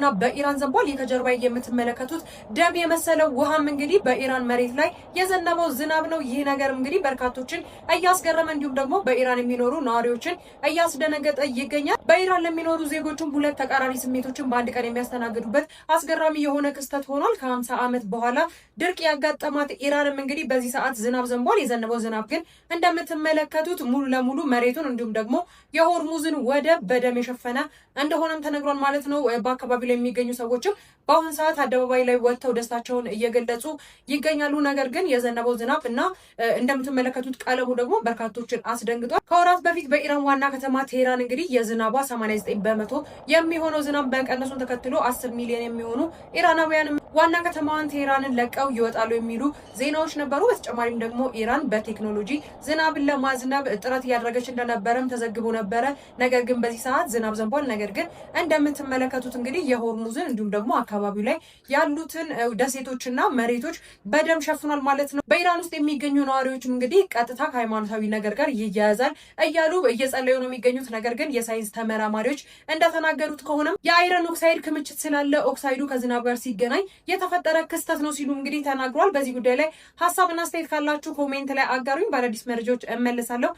ዝናብ በኢራን ዘንቧል። ይህ ከጀርባ የምትመለከቱት ደም የመሰለው ውሃም እንግዲህ በኢራን መሬት ላይ የዘነበው ዝናብ ነው። ይህ ነገር እንግዲህ በርካቶችን እያስገረመ እንዲሁም ደግሞ በኢራን የሚኖሩ ነዋሪዎችን እያስደነገጠ ይገኛል። በኢራን ለሚኖሩ ዜጎችም ሁለት ተቃራኒ ስሜቶችን በአንድ ቀን የሚያስተናግዱበት አስገራሚ የሆነ ክስተት ሆኗል። ከ50 ዓመት በኋላ ድርቅ ያጋጠማት ኢራንም እንግዲህ በዚህ ሰዓት ዝናብ ዘንቧል። የዘነበው ዝናብ ግን እንደምትመለከቱት ሙሉ ለሙሉ መሬቱን እንዲሁም ደግሞ የሆርሙዝን ወደብ በደም የሸፈነ እንደሆነም ተነግሯል ማለት ነው። በአካባቢው ላይ የሚገኙ ሰዎችም በአሁን ሰዓት አደባባይ ላይ ወጥተው ደስታቸውን እየገለጹ ይገኛሉ። ነገር ግን የዘነበው ዝናብ እና እንደምትመለከቱት ቀለሙ ደግሞ በርካቶችን አስደንግጧል። ከወራት በፊት በኢራን ዋና ከተማ ቴህራን እንግዲህ የዝናቧ 89% የሚሆነው ዝናብ መቀነሱን ተከትሎ 10 ሚሊዮን የሚሆኑ ኢራናውያን ዋና ከተማዋን ቴህራንን ለቀው ይወጣሉ የሚሉ ዜናዎች ነበሩ። በተጨማሪም ደግሞ ኢራን በቴክኖሎጂ ዝናብን ለማዝነብ ጥረት እያደረገች እንደነበረም ተዘግቦ ነበረ። ነገር ግን በዚህ ሰዓት ዝናብ ዘንቧል። ነገር ግን እንደምትመለከቱት እንግዲህ የሆርሙዝን እንዲሁም ደግሞ አካባቢው ላይ ያሉትን ደሴቶችና መሬቶች በደም ሸፍኗል ማለት ነው። በኢራን ውስጥ የሚገኙ ነዋሪዎችም እንግዲህ ቀጥታ ከሃይማኖታዊ ነገር ጋር ይያያዛል እያሉ እየጸለዩ ነው የሚገኙት። ነገር ግን የሳይንስ ተመራማሪዎች እንደተናገሩት ከሆነም የ iron oxide ክምችት ስላለ ኦክሳይዱ ከዝናብ ጋር ሲገናኝ የተፈጠረ ክስተት ነው ሲሉ እንግዲህ ተናግሯል። በዚህ ጉዳይ ላይ ሀሳብና አስተያየት ካላችሁ comment ላይ አጋሩኝ። በአዳዲስ መረጃዎች እመለሳለሁ።